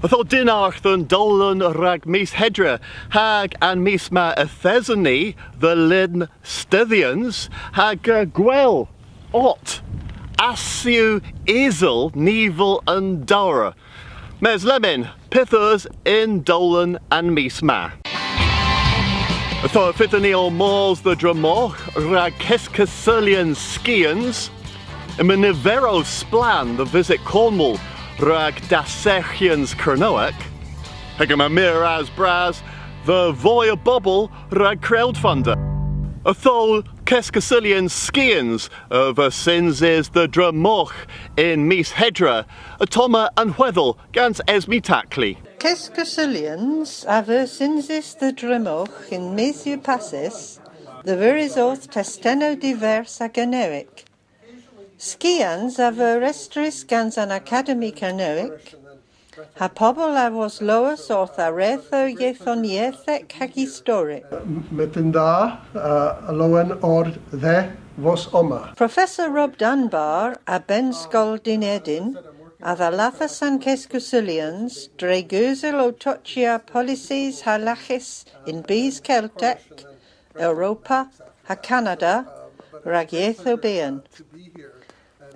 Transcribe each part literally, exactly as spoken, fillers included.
Ytho dynnargh dhe'n dowlen rag mis Hedra, hag an mis ma yth eson ni dhe Lynn Stithians, hag, uh, gwell ott, ass yw isel nivel an dowr. Mes lemmyn, pyth eus y'n dowlen an mis ma? Ytho y fydhyn ni ow mos dhe Dremogh rag keskussulyans skians, yma niverow splann dhe Visit Cornwall rag dasserghyans Kernewek, hag yma meur ras bras dhe voy a bobel rag crowdfunder. Ytho keskussulyans skians a veu synsys dhe Dremogh yn mis Hedra, ottomma an hwedhel gans Esme Tackley. Keskussulyans a veu synsys dhe Dremogh yn mis eus passys, dhe viras orth testennow divers a Gernewek. Skians a veu restrys gans an Akademi Kernewek, ha pobel a woslowas orth arethow yethoniethek hag istorek. Myttin da, uh, ha lowen ord dhe vos omma. Professor Rob Dunbar a Bennskol Dynn Edin a dhallathas an keskussulyans dre gewsel ow tochya policies ha laghys yn bys Keltek, Europa ha Kanada rag yethow byghan.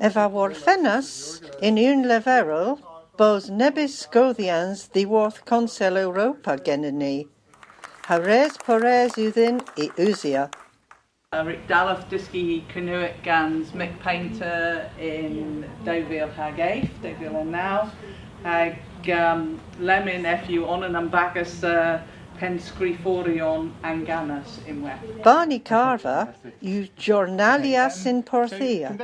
Ev a worfennas yn unn leverel bos nebes skoodhyans dhyworth Konsel Europa genen ni, ha res porres yw dhyn y usya. A wrug dalleth dyski Kernewek gans Mick Paynter yn dew vil hag eth, dew vil ha naw, hag, um, lemmyn ev yw onan a'n bagas, uh, pennskriforyon anganus ynwedh. Barney Carver yw jornalyas yn Porthia,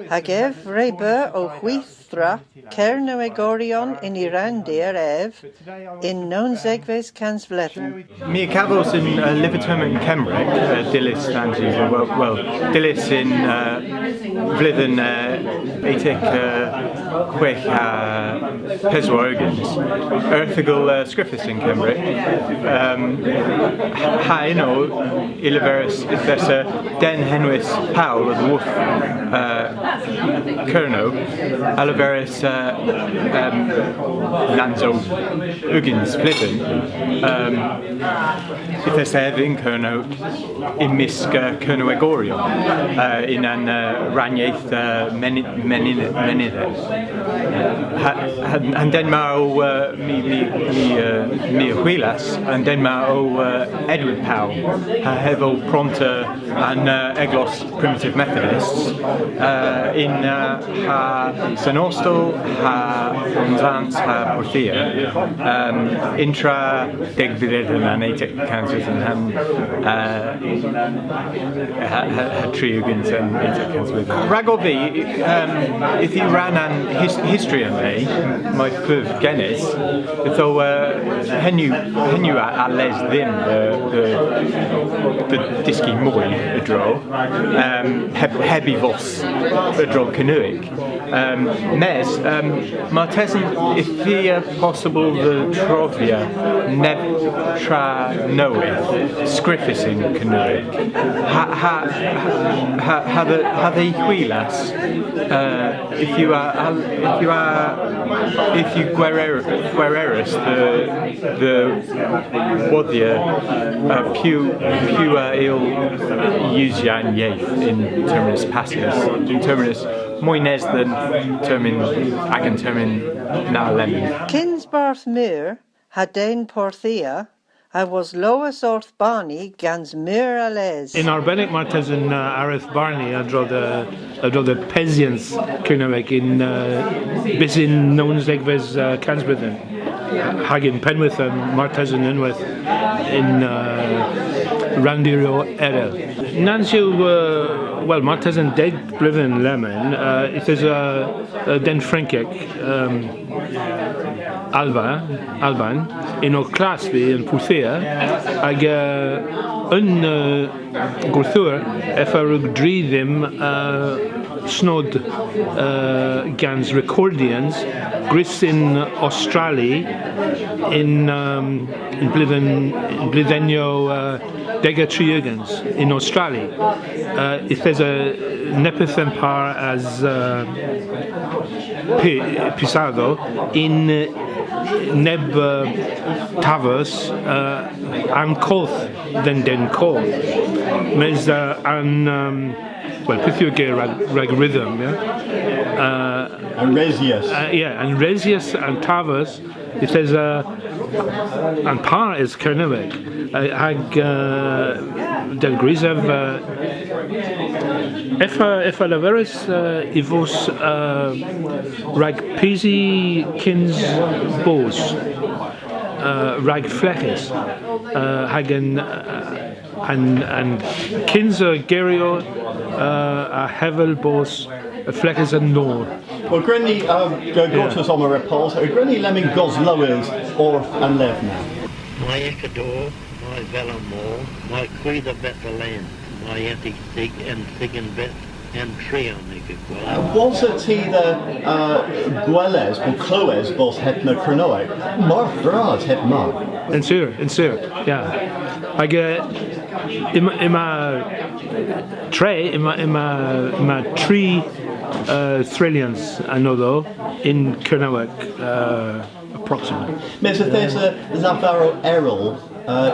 hag ev re beu ow hwithra Kernewegoryon yn y ranndir ev y'n nownsegves kansvledhen. My a gavos yn, uh, lyver termyn yn Kembrek, uh, dyllys nans yw, wel, wel, dyllys yn, uh, vledhen, uh, etek, uh, hwegh ha peswar ugens. Erthygel, uh, skrifys yn Kembrek. Um, ha ynno y leveris yth esa den henwys Paul a-dhyworth, uh, Kernow, a leveris, uh, um, nans o ugens bledhen. Um, yth esa ev yn Kernow yn mysk, uh, Kernewegoryon, uh, yn an, uh, rannyeth, uh, meni-, meni-, menydhek. Ha, ha, an den ma o, uh, my, my, my, uh, my a hwilas, an den ma o, uh, Edward Pow, ha hev o pronter an, uh, eglos Primitive Methodists, uh, yn, uh, ha Sen Austell, ha Penzance, ha Porthia, um, yntra degvledhen an etek kanswydhen, uh, ha, ha, ha tri ugens an etek kanswydhen. Ragov vy, um, yth yw rann an his-, history an le, may fydh genes, ytho, uh, henn yw, henn yw a, a les dhymm dhe, dhe, dhe dhyski moy a-dro, um, heb, heb y vos a-dro Kernewek. Um, mes, um, martesen y fia possybyl dhe drovia neb tra nowydh skrifys yn Kernewek. Ha, ha, ha, ha, ha dhe, ha dhe hwilas, uh, yth yw a, a, yth yw a, yth yw gwerer-, gwererys dhe, dhe wodhya, uh, piw, piw a yll usya an yeth yn termyn eus passys, yn termyn eus moy nes dhe'n termyn, agan termyn na lemmyn. Kyns Bardh Meur ha den Porthia, a woslowas orth Barney gans meur a les. Yn arbennik martesen, uh, areth Barney a-dro dhe, a-dro dhe besyans Kernewek yn, uh, bys yn nownsegves, uh, kansbledhen. Hag yn Pennwydh, um, martesen ynwedh yn, uh, ranndiryow erel. Nans yw, uh, wel, martesen deg bledhen lemmyn, uh, yth esa, uh, den Frynkek, um, Alba, Alban, yn ow klass vy yn Porthia, hag, uh, unn, uh, gorthugher, ev a wrug dri dhymm, uh, snod, uh, gans rekordyans gwrys yn Ostrali yn, um, yn bledhen, yn bledhynnyow, uh, deg ha tri ugens yn Ostrali. Uh, yth esa neppyth a'n par as, uh, pi-, pysadow yn, uh, Neb, uh, tavas, uh, an koth dhe'n den koth. Mes, uh, an, um, well, pyth yw ger rag, rag rhythm, yeah? Uh, an resyas. Uh, yeah, an resyas, an tavas, yth esa, uh, an par es Kernewek, uh, hag, uh, dell grysav, uh, ev a, ev a leveris, uh, y vos, uh, rag pysi kyns bos, uh, rag fleghes, uh, hag an, uh, an, an kynsa geryow, uh, a hevel bos fleghes an nor. Wel, gwren ni, um, gortos omma repols, gwren ni lemmyn goslowes orth an lev na. Mae Ecuador, mae Velamor, mae Cuida Bet the Land, mae Ethig Thig en Thig en Bet en Trian Ecuador. Uh, wosa ty dhe, uh, gweles po klewes bos hedna Kernowek? Marth bras heb mar. Yn sur, yn sur, yeah. Hag, uh, yma, yma tre, yma, yma, yma tri, uh, threylans anodho yn Kernewek, uh, approximately. Mes yth esa lavarow erel, uh,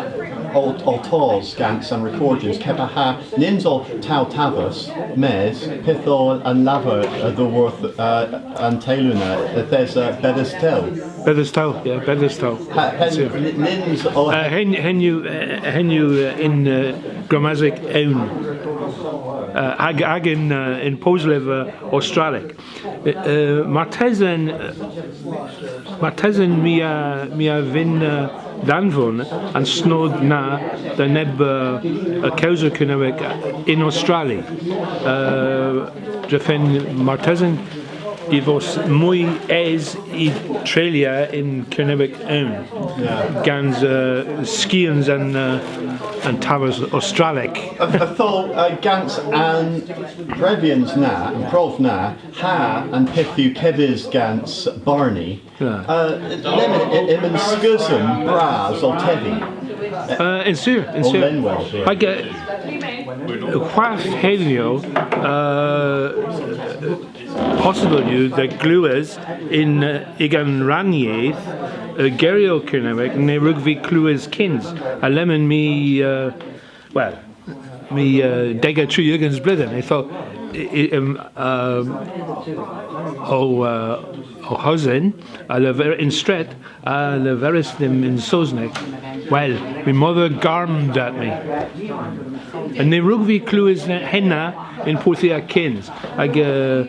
ow, ow tos gans an recordyans, kepar ha nyns o taw tavas, mes pyth o an lavar, uh, dhyworth, uh, an teylu na, yth esa, uh, bedhes tew. Bedhes tew, yeah, bedhes tew. Ha, hen, n-, nyns o, uh, hen, hen yw, uh, hen yw, uh, yn, uh, gramasek ewn. Uh, hag, hag yn, uh, yn poslev, uh, Ostralek. Uh, uh, martesen, uh, martesen my a, my a vynn, uh, danvon an snod na dhe neb, uh, a kewsel Kernewek yn Ostrali. Uh, drefen martesen y vos moy es y treylya yn Kernewek ewn. Yeah. Gans, uh, skians an, uh, an tavas Ostralek. Ytho, uh, gans an brevyans na, an prov na, ha an pyth yw kevys gans Barney. Yeah. Uh, lemmyn, y-, yma'n skeusen bras ow tevi. Uh, yn sur, yn sur. Ow lenwel. Hag, uh, hwath hedhyw, uh, possybyl yw dhe glewes yn, uh, y'gan rannyeth, uh, geryow Kernewek na wrug vy klewes kyns. Ha lemmyn my, uh, well, my, uh, deg ha tri ugens bledhen. Ytho, i, i, um, um, ow, uh, ow hosen, a lever-, yn stret, a leveris dhymm yn Sowsnek, "Well, my mother garmed at me." Ha ny wrug vy klewes ne-, henna yn Porthia kyns. Hag, uh,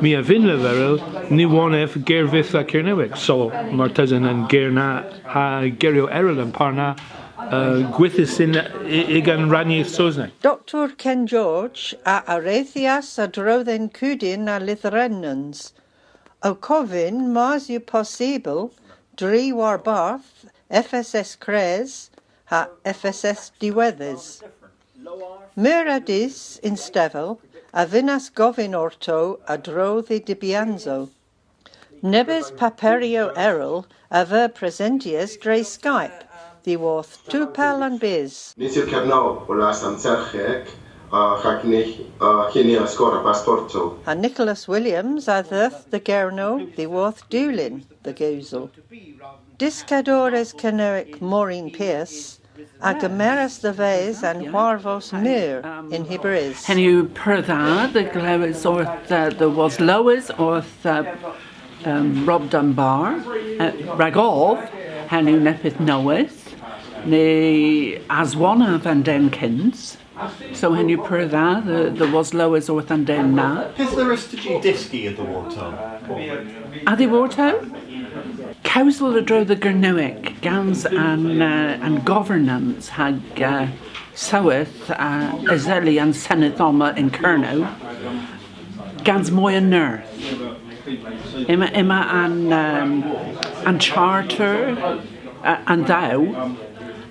my a vynn leverel, ny wonn ev ger vyth a Gernewek. So, martesen an ger na ha geryow erel a'n par na, uh, gwithys yn, y-, y'gan rannyeth Sowsnek. Doktour Ken George a arethyas a-dro dhe'n kudyn a lytherennans. Ow kovyn mars yw possybyl dri warbarth F S S kres ha F S S diwedhes. Meur a dus y'n stevel a vynnas govyn orto a-dro dhe dybyansow. Nebes paperyow erel a veu presentys dre Skype dhyworth tu pell an bys. Nyns yw Kernow ow las an serghek, uh, rag ny, uh, huni a skor a basportow. Ha Nicholas Williams a dheuth dhe Gernow dhyworth Dulyn dhe gewsel. Dyskadores Kernewek Maureen Pierce a gemeras dhe-ves an hwarvos meur yn hy brys. Henn yw pur dha dhe glewes orth, uh, dhe woslowes orth, uh, um, Rob Dunbar, uh, ragov, henn yw neppyth nowydh, ny aswonnav an den kyns. So henn yw pur dha dhe, dhe woslowes orth an den na. Pyth a wruss'ta jy dyski a-dhiworth? A-dhiworth? Kewsel a-dro dhe Gernewek gans an, uh, an governans hag, uh, soweth, uh, eseli an Senedh omma yn Kernow gans moy a nerth. Yma, yma an, um, an charter, uh, an dhew,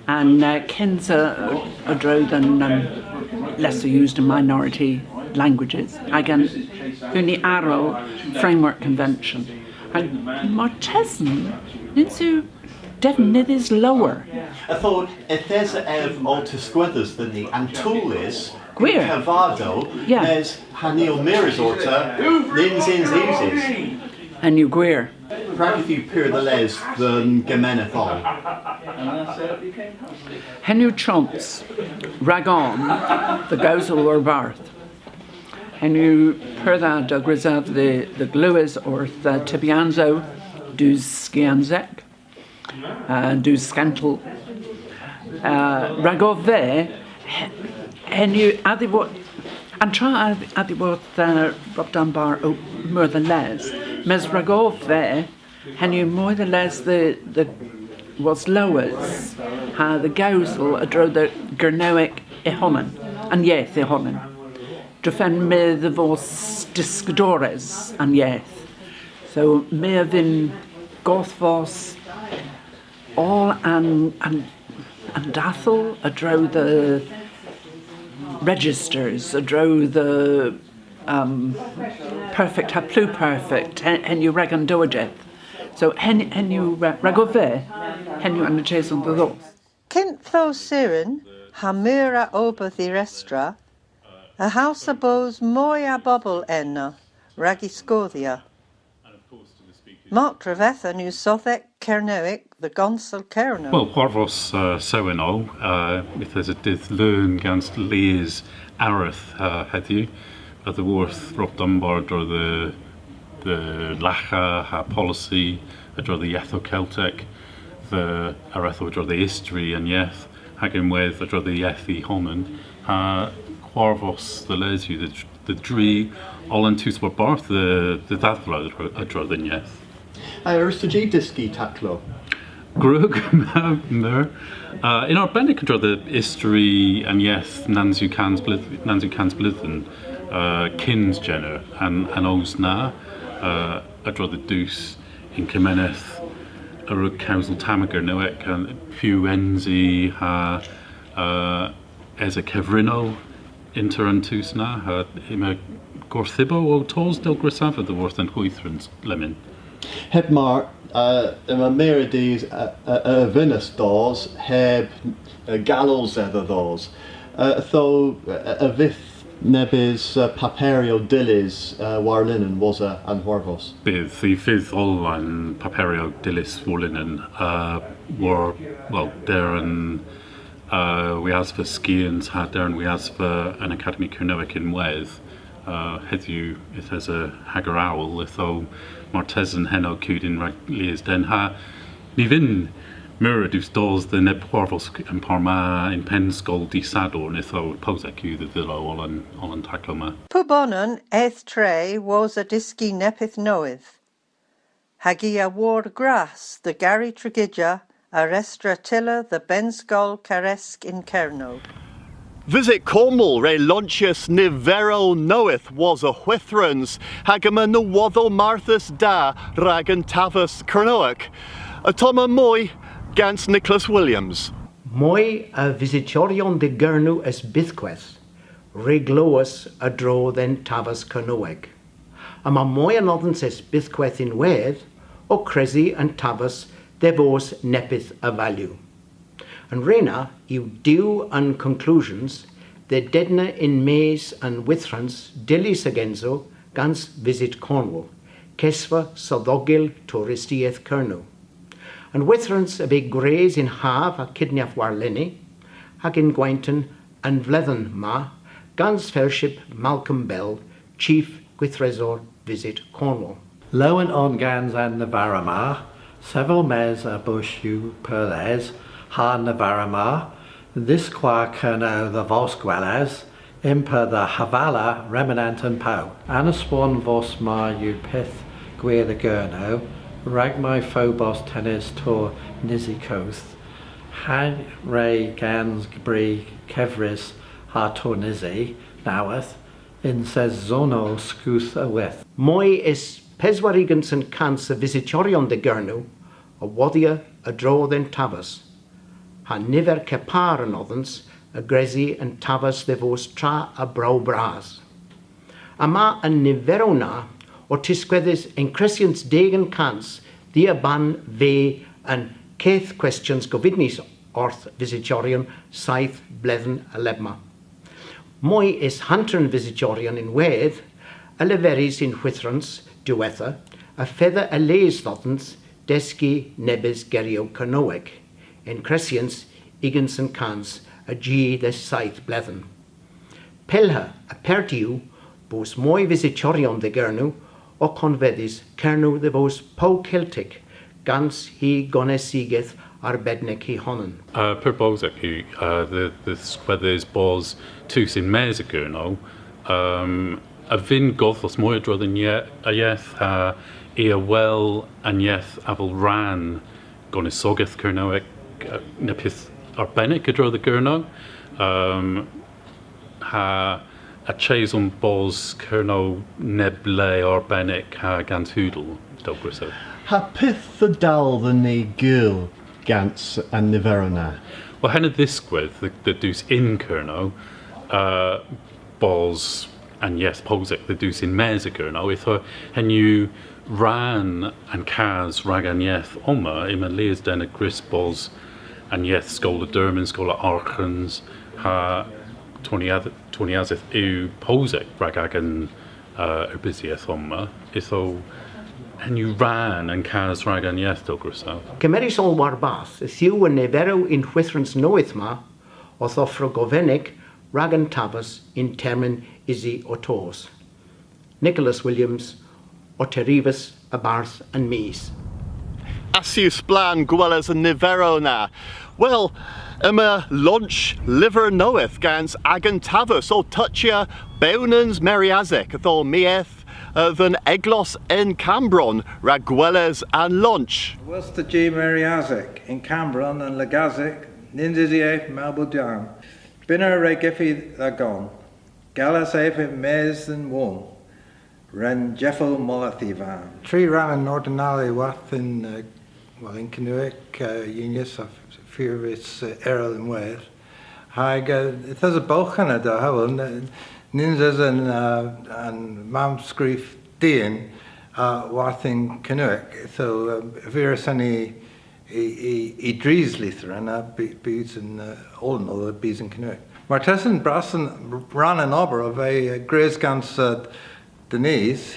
an, uh, kynsa, uh, a-dro dhe'n, um, lesser used and minority languages, hag an huni arall Framework Convention. Hag martesen, nyns yw devnydhys lowr. Ytho, yth esa ev ow tiskwedhes dhyn ni an tool-ys, gwir, kavadow, yeah, mes ha ni ow mires orta, nyns yns usys. Henn yw gwir. Prag yw pur dhe les dhe'n gemeneth oll? Henn yw chons ragon dhe gewsel warbarth. Henn yw pur dha dell grysav dhe, dhe glewes orth, uh, tybyansow dus skiansek, uh, dus skentel. Uh, ragov vy, he-, henn yw a-dhyworth, an tra a-, a-dhyworth, uh, Rob Dunbar o meur dhe les. Mes ragov vy, henn yw moy dhe les dhe, dhe woslowes ha dhe gewsel a-dro dhe Gernewek y honan, an yeth y honan. Drefen my dhe vos dyskadores an yeth. So my a vynn godhvos oll an, an, an dadhel a-dro dhe registers, a-dro dhe, um, perfect ha pluperfect, hen, henn yw rag an dohajydh. So hen, henn yw ra-, ragov vy, henn yw an martesen dhe dhos. Kynth o Seren ha meur a ober dh'y restra, y hallsa bos moy a bobel ena rag y skoodhya. Mark Trevethan yw sodhek Kernewek dhe Gonsel Kernow. Wel, hwarvos, uh, sewen o, uh, yth esa dydh leun gans lies areth, uh, hedhyw, a-dhyworth Rob Dunbar a-dro dhe, dhe lagha ha polisi, a-dro dhe yethow Keltek, dhe arethow a-dro dhe istori an yeth, hag ynwedh a-dro dhe yeth y honan, ha hwarvos dhe les yw dhe, dhe dri oll an dus warbarth dhe, dhe dhadhla a-dro, a-dro dhe'n yeth. A yll'ta jy dyski taklow? Gwrug, meur. Uh, yn arbennik a-dro dhe istori an yeth nans yw kans bledh-, nans yw kans bledhen, uh, kyns Jenner, an, an oos na, uh, a-dro dhe dus yn kemeneth a wrug kewsel tamm a Gernewek, ha piw ens i ha, uh, esa kevrennow ynter an dus na, ha yma gorthybow ow tos dell grysava dhyworth an hwithrans lemmyn. Heb mar, uh, yma meur a dus, uh, uh, a vynnas dos heb, uh, galow dhedha dhos. Uh, ytho, uh, a vydh nebes, uh, paperyow dyllys, uh, warlinen wosa an hwarvos? Bydd, y fydh oll an paperyow dyllys warlinen, uh, war, wel, der an, uh, wiasva skians ha der an wiasva an Akademi Kernewek ynwedh. Uh, hedhyw yth esa hager owl, ytho martesen henn o kudyn rag lies den ha ny vynn meur a dus dos dhe neb hwarvos a'n par ma yn pennskol dy' Sadorn, ytho posek yw dhe dhyllo oll an, oll an taklow ma. Pubonan eth tre wosa dyski neppyth nowydh. Hag i a wor gras dhe Gary Tregidga a restra tyller dhe Bennskol Karesk yn Kernow. Visit Cornwall re lonchyas niverow nowydh wosa hwithrans hag yma nowodhow marthys da rag an taves Kernewek. Ottomma moy gans Nicholas Williams. Moy a visitoryon dhe Gernow es bythkweth re glewas a-dro dhe'n taves Kernewek. Yma moy anodhans es bythkweth ynwedh ow kresi an taves dhe vos neppyth a valyw. An re na yw diw an conclusions dhe dedna yn-mes an hwithrans dyllys a-gynsow gans Visit Cornwall, kesva sodhogel touristieth Kernow. An hwithrans a veu gwrys yn hav ha kydnyav warlena, hag yn gwenton an vledhen ma, gans fellowship Malcolm Bell, chif gwithresor Visit Cornwall. Lowen on gans an navara ma, sevel mes a bush yw pur les, ha'n navara ma, dhiskwa Kernow dhe vos gwelys, yn pur dhe havala remenant an pow. An aswon vos ma yw pyth gwir dhe Gernow, rag may fo bos tenys tornysi koth, hag re gans bri kevrys ha tornysi nowydh, yn sesonow skoodh a-weyth. Moy es peswar ugens yn kans a visitoryon dhe Gernow a wodhya a-dro dhe'n taves, ha niver kepar anodhans a gresi an taves dhe vos tra a brow bras. Yma an niverow na ow tiskwedhes encressyans deg yn kans dhe-ban veu an keth questions govydnys orth visitoryon seyth bledhen a-lebma. Moy es hanter an visitoryon ynwedh a leveris y'n hwithrans diwettha Y fedha a les dhodhans dyski nebes geryow Kernowek, yn kressyans ugens yn kans a-ji dhe seyth bledhen. Pellha apert yw bos moy visitoryon dhe Gernow ow konvedhes Kernow dhe vos pow Keltek gans hy gonisogeth arbennik hy honan. Uh, pur bosek yw, uh, dhe, dhe dhiskwedhes bos tus yn-mes a Gernow, um, a vynn godhvos moy a-dro dhe'n ye-, a yeth, uh, i a wel an yeth avel rann gonisogeth Kernewek, uh, neppyth arbennik a-dro dhe Gernow. Um, ha a ches omma bos Kernow neb le arbennik ha gans hudel, dell grysav. Ha pyth a dal dhyn ni gul gans an niverow na? Wel, henn a dhiskwedh dhe, dhe dus yn Kernow, uh, bos an yeth posek dhe dus yn-mes a Gernow, ytho henn yw rann an kas rag an yeth omma, yma lies den a grys bos an yeth skoll a dermyn, skoll a arghans, ha tornyas-, tornyaseth yw posek rag agan, uh, erbysieth omma, ytho henn yw rann an kas rag an yeth, dell grysav. Kemerys oll warbarth, yth yw an niverow y'n hwithrans nowydh ma, owth offra govenek rag an taves yn termyn usi ow tos. Nicholas Williams, ow terivas a-barth An Mis. Ass yw splann gweles an niverow na. Wel, yma launch lyver nowydh gans Agan Taves ow tochya bewnans meryasek a-dhyworth, uh, dhe'n eglos yn Kammbronn rag gweles an launch. Wos'ta ji meryasek yn Kammbronn an Legasek, nyns yw ev mabel dan. Bynner re gyffi dha gonn. Gallas ev yn-mes dhe'n woon. Ren jeffel molleth y vamm. Tri rann yn Nordern-alen hwath yn, uh, wel, yn Kernewek, uh, unys ha f-, furvys, uh, erel ynwedh. Hag, uh, yth esa bogh ena dell hevel, n-, nyns esa an, uh, an mammskrif dien, uh, hwath yn Kernewek. So, um, y furvys ena y, y, y dres lyther ena, by-, bys yn, uh, oll an oll, bys yn Kernewek. Martesen bras an rann an ober o ve, uh, gwrys gans, uh, Denise,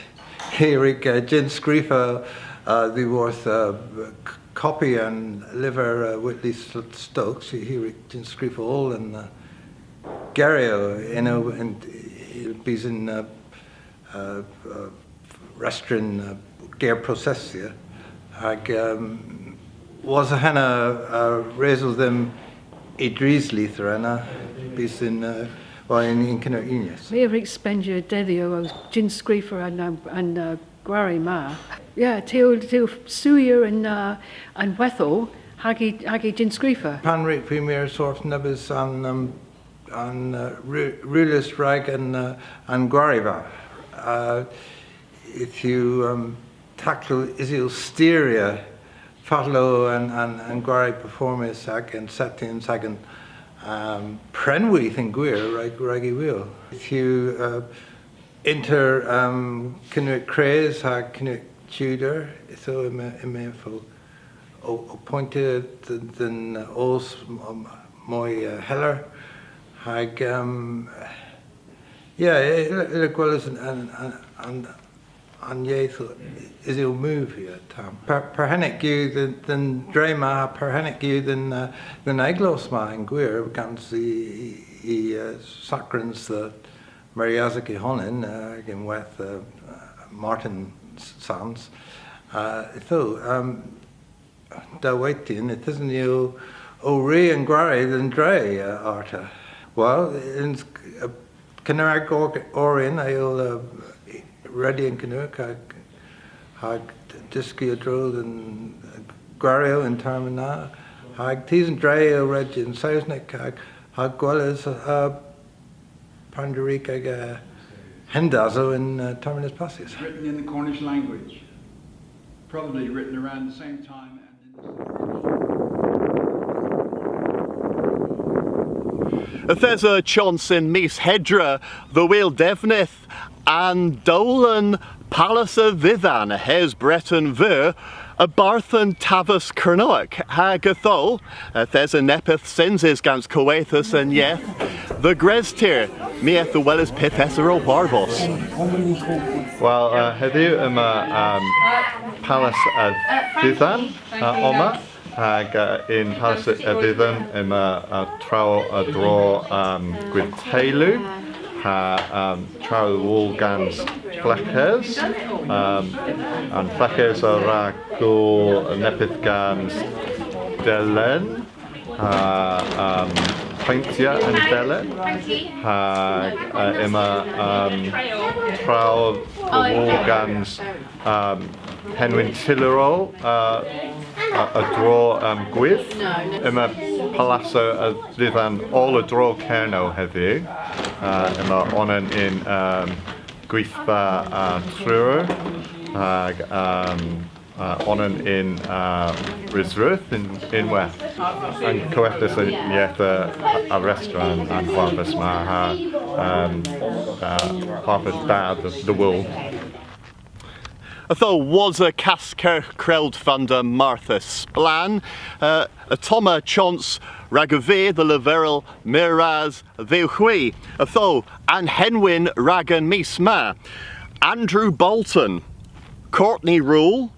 hi a wrug, uh, jynnskrifa, uh, dhyworth, uh, k-, kopy an lyver, uh, Whitley St-, Stokes, hi, hi a wrug jynnskrifa oll an, uh, geryow, you know, yn, bys yn, uh, uh, uh, restren, uh, ger prosesya, hag, um, wosa henna, uh, res o dhymm y dres lyther ena, bys yn, uh, wel, yn, yn Kernewek Unys. My a wrug spendya dedhyow ow jynnskrifa an, um, an, uh, gwari ma. Yeah, ty a yll, ty a yll sywya an, uh, an hwedhel hag y, hag y jynnskrifa. Pan wrug vy mires orth nebes an, um, an, uh, ru-, rulyes rag an, uh, an gwari ma. Uh, yth yw, um, taklow usi ow styrya fatell o an, an, an gwari performys hag an settyans hag an, um, prenweyth yn gwir rag, rag y wul. Yth yw, uh, ynter, um, Kernewek Kres ha Kernewek Tudor, ytho yma, yma ow, ow poyntya dhe'n, dhe'n oos m-, m-, moy, uh, heller. Hag, um, yeah, y-, y-, y-, gweles an, an, an, an, an yeth usi ow move, uh, tamm. Per-, perghennek yw dhe'n, dhe'n dre ma, perghennek yw dhe'n, uh, dhe'n eglos ma yn gwir, gans y, y, y, uh, sakrans dhe meryasek y honan, uh, ynwedh, uh, Martin S-, Sands. Uh, ytho, um, dell waytien, yth esen ni ow, ow ri an gwari dhe'n dre, uh, arta. Wel, yn, uh, Kernewek Or-, Oryon a yll, uh, redya yn Kernewek, hag, hag dyski a-dro dhe'n, uh, gwariow y'n termyn na, hag tus an dre a yll redya yn Sowsnek, hag, hag gweles, uh, pandr'yw aga hendasow y'n, uh, termyn eus passys. Written in the Cornish language. Probably written around the same time and in the same. Yth esa chons yn mis Hedra dhe wul devnydh an dowlen Palas a Vydhan a-hys Breten Veur, A-barth an taves Kernewek, hag ytho, yth esa neppyth synsys gans Kowethas an Yeth, dhe Grestir, my eth dhe weles pyth esa ow hwarvos. Wel, uh, hedhyw yma, um, Palas an Dydhan, uh, omma, hag, uh, yn Palas an Dydhan yma, uh, traow a-dro, um, gwydh teylu, ha, um, traow oll gans fleghes, um, an fleghes a wra gul neppyth gans delen, ha, um, payntya an delen, ha, uh, yma, um, traow oll gans, um, henwyn tyller oll, uh, a, a-dro, um, gwydh. Yma Palas an Dydhan oll a-dro Kernow hedhyw. Uh, yma onan yn, um, gwithva, uh, Truru, hag, um, uh, onan yn, uh, Resrudh yn, ynwedh. An Kowethas an Yeth, uh, a, a restra an, an hwarvos ma ha, um, uh, hwarvos da dhe, dhe wul. Ytho wosa kaskyrgh crowdfunder marthys splann, uh, ottomma chons ragov vy dhe leverel meur ras dhywgh hwi. Ytho an henwyn rag an mis ma: Andrew Bolton, Courtney Rule,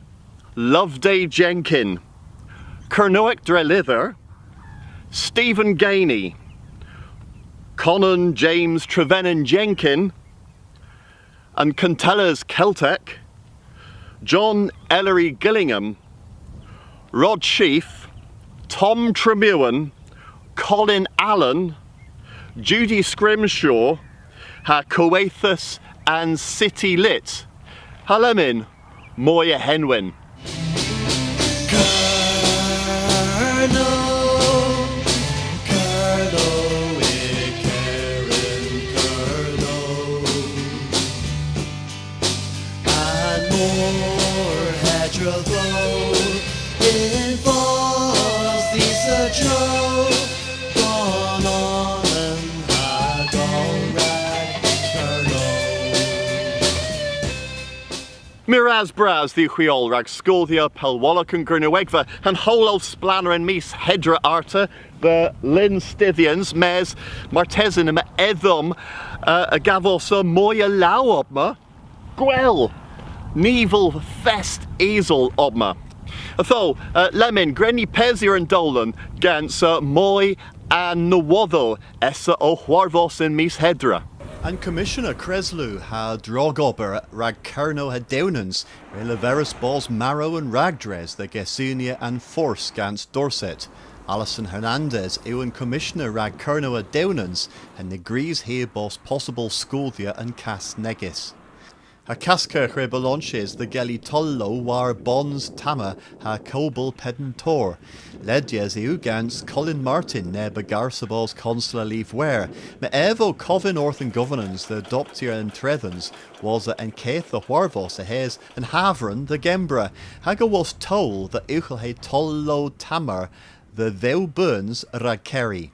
Loveday Jenkin, Kernewek Dre Lyther, Stephen Gainey, Conan James Trevennan Jenkin, an kuntelles Keltek, John Ellery Gillingham, Rod Sheaf, Tom Tremewan, Colin Allen, Judy Scrimshaw, ha Kowethas an City Lit. Ha lemmyn, moy a henwyn. Kernow, Kernow, y keryn Kernow. An mor hedra dho, yn fos dhis a-dro, gon onan ha gon rag Kernow. Meur ras bras dhywgh hwi oll rag skoodhya pellwolok an Gernewegva, ha'n howl o splann an mis hedra arta, dhe Lynn Stithians, mes martesen yma edhom, uh, a gavos moy a law obma. Gwell! Nivel fest isel obma. Ytho, uh, lemmyn, gwren ni pesya an dowlen gans, uh, moy a nowodhow esa ow hwarvos yn mis hedra. An Commissioner Kreslu ha Drogober rag Kernow ha Dewnans re leveris bos marow an ragdres dhe gesuniya an fors gans Dorset. Alison Hernandez yw an Commissioner rag Kernow ha Dewnans, ha ny grys hi bos possybyl skoodhya an kas negys. Ha kaskyrgh re beu lonchys dhe gelli tollow war Bons Tamer ha Kobel Penn Tor. Ledys yw gans Colin Martin, neb a garsa bos konsler Liv Ware. Mes ev o kovyn orth an governans dhe adoptya an trethans wosa an keth dhe hwarvos a-hys an havren dhe Gembra, hag awos towl dhe ughelhe tollow Tamer dhe dhew beuns rag kerri.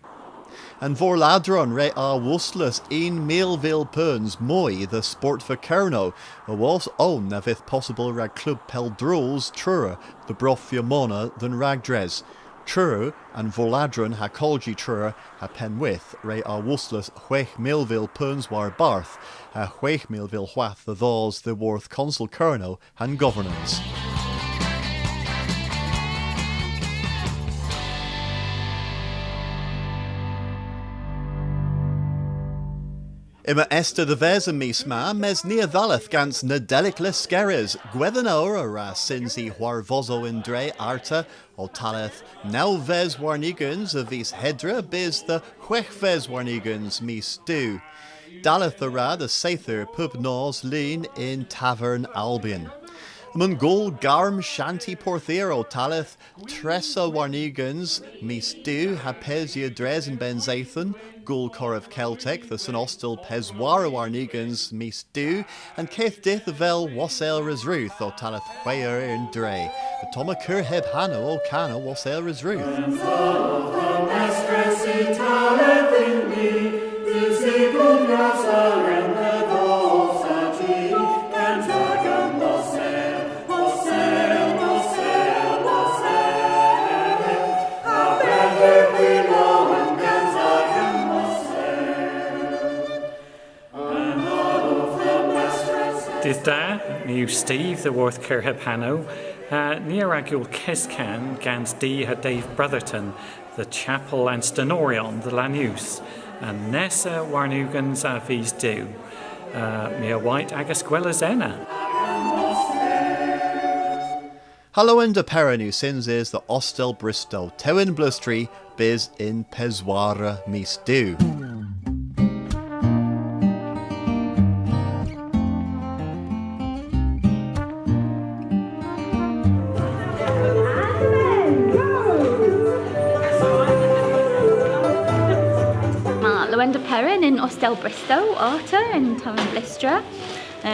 An vorladron re arwoslas unn milvil peuns moy dhe Sportva Kernow, awos own na vydh possybyl rag klub peldroos Truru dhe brofya mona dhe'n ragdres. Truru, an vorladron ha Kolji Truru ha Pennwydh re arwoslas hwegh milvil peuns warbarth, ha hwegh milvil hwath dhe dhos dhyworth Konsel Kernow ha'n governans. Yma Esther dhe-ves an mis ma, mes ni a dhalleth gans Nadelik Lyskerrys. Gwedhen owr a wra synsi hwarvosow y'n dre arta, ow talleth nawves warn ugens a vis Hedra bys dhe hweghves warn ugens mis Du. Dalleth a wra dhe seyther pub nos Lun yn Tavern Albion. Yma'n gool garm shanti Porthia ow talleth tressa warn ugens mis Du ha pesya dres an bennseythen, gool korev Keltek dhe Sen Ostel peswara warn ugens mis Du, an keth dydh avel Wassel Resrudh ow talleth hwegh eur y'n dre. Ottomma Kur Heb Hanow ow kana Wassel Resrudh. Yw Steve dhyworth Kur heb hanow, ha ni a wra gul keskan gans Dee ha Dave Brotherton dhe Chapel an Stenoryon dhe Lannust, an nessa warn ugens a vis Du. Uh, my a wayt agas gweles ena. Ha Lowender Peran yw synsys dhe Ostel Bristol, Tewynblustri, bys yn peswara mis Du. Ma Lowender Peran yn Ostel Bristol arta yn Tewynblustri. Eh,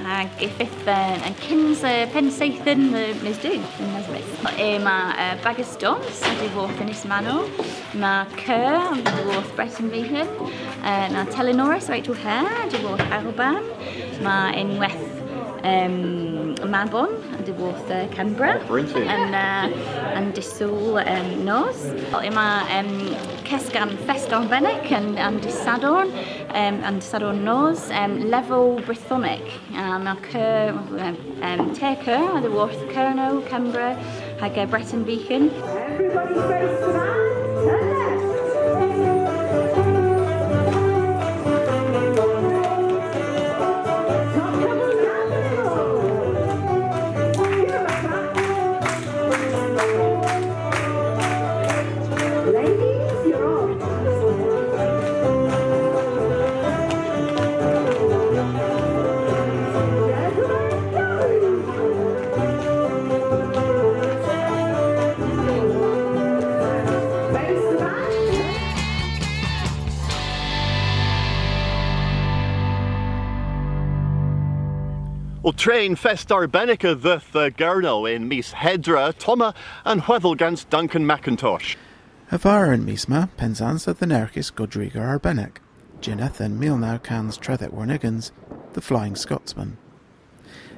hag y fydh, eh, an kynsa, eh, pennseythen, eh, mis Du yn Nazareth. Yma, eh, bagas dons a-dhyworth Ynys Manoel. Yma keur a-dhyworth Breten Vyghan. Eh, yma telynores, Rachel Hare, a-dhyworth Alban. Yma ynwedh, em, Mabon a-dhyworth, eh, Kembra. Oh, brilliant. An, eh, an dy' Sul, em, nos. Yma, em, keskan fest arbennik an, an dy' Sadorn, em, an dy' Sadorn nos, em, level Brythonek. Em, yma keur, em, em, te keur a-dhyworth Kernow, Kembra, hag, eh, Breten Vyghan. Everybody face to that. Turn left. Top couple down the middle. Give 'em a clap. Ladies, you're on. Wel, tren fest arbennik a dheuth dhe Gernow yn mis Hedra, ottomma an hwedhel gans Duncan Mackintosh. A-varr y'n mis ma, Pennsans a dhynerghis godriger arbennik, jynn Ethen mil naw kans tredhek warn ugens, The Flying Scotsman.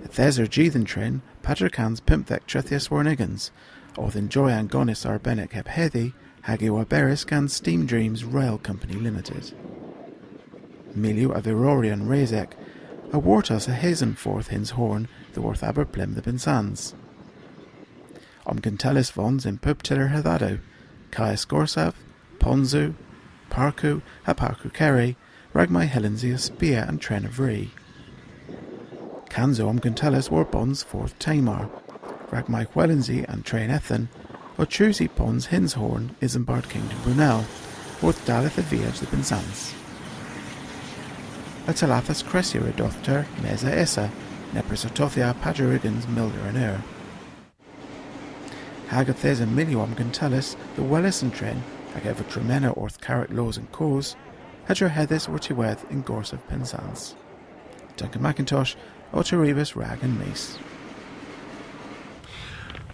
Yth esa er ji dhe'n tren, peder kans pymthek trethys warn ugens, owth enjoy an gonis arbennik heb hedhi, hag yw oberys gans Steam Dreams Rail Company Limited. Milyow a viroryon resek a wortas a-hys an fordh Hyns Horn dhyworth Aberplymm dhe Bennsans. Omguntellys vons yn pub tyller hedhadow, kays gorsav, ponsow, parkow ha parkow kerri, rag may hyllens i spia an tren a vri. Kansow omguntellys war bons fordh Tamar, rag may hwellens i an tren Ethen, ow tus y pons Hyns Horn Isambard Kingdom Brunel, orth dalleth y viaj dhe Bennsans. Y tallathas kressya a dothter mes a esa, nebes ow tothya peder ugens mildir an eur. Hag yth esa milyow omguntellys dhe weles an tren hag ev ow tremena orth Karrek Loos an Koos, ha drehedhys ortiwedh yn Gorsav Pennsans. Duncan Mackintosh, ow terivas rag An Mis.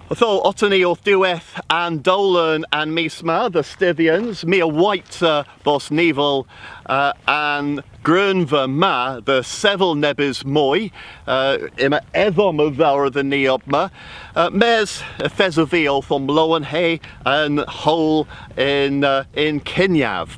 Ytho, otta ni orth diwedh an dowlen an mis ma, dhe Stithians, my a wayt, uh, bos nivel, uh, an greunva ma dhe sevel nebes moy, uh, yma edhom a dhowr dhyn ni obma, uh, mes yth esov vy owth omlowenhe an howl yn, uh, yn kynyav.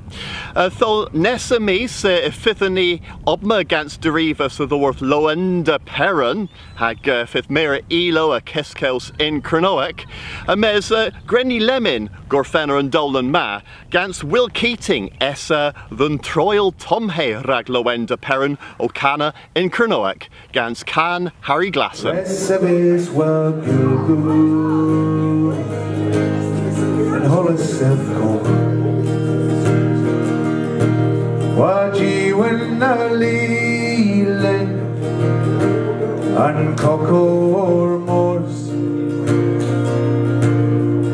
Uh, ytho nessa mis, uh, y fydhyn ni obma gans derivas a-dhyworth Lowender Peran, hag, uh, y fydh meur a ilow ha keskowes yn Kernowek, uh, mes, uh, gwren ni lemmyn gorfenna an dowlen ma, gans Will Keating esa dhe'n troyll tomhe rag Lowender Peran ow kana yn Kernowek, gans kan Harry Glasson. Resevis war gulgul an holas ev kov. War jiwen a lilen an kokor mors.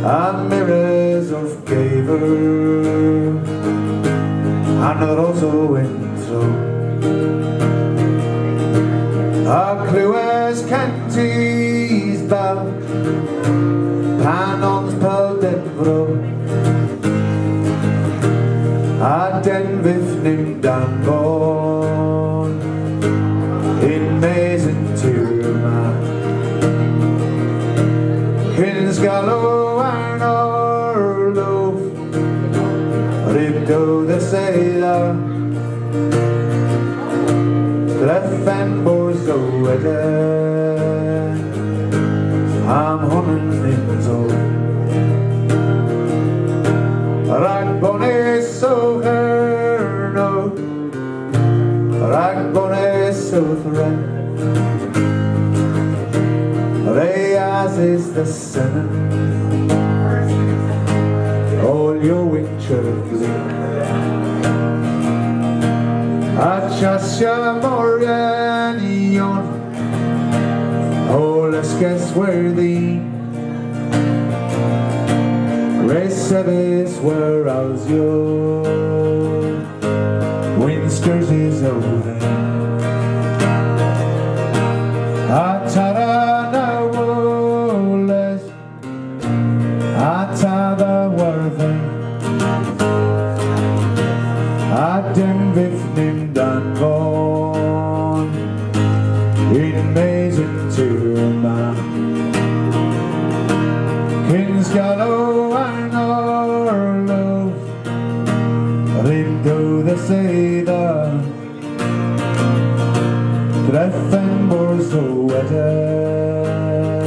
Ha mires orth gever an rosow yn tro. Ha klewes kans bal pan ons pell den vro. Ha den vyth nyns danvon yn-mes y'n tir ma. Kyns galow an Arlodh, ryb do dhe seytha, drefen bos doweder. Rag bonis o Ghernow, rag bonis o Thre, re asys dhe Senedh, oll yw winter glir. Ha chassya moryon, oll eskes worthy, re sevis war asyon, winskers is over. Ha tara na woles, ha tara worthy, ha demmydh nyns anfon yn-mes y'n tir ma. Kyns galow an Arlodh, ri dho dhe sedha, drefen bors o weder,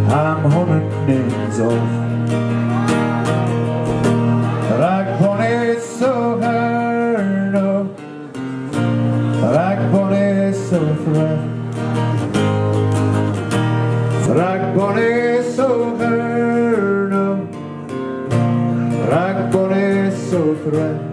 ha'm honan nyns ov. Rag bonis o Ghernow, rag bonis o Thre, rag bonis o Ghernow, rag bonis o Thre.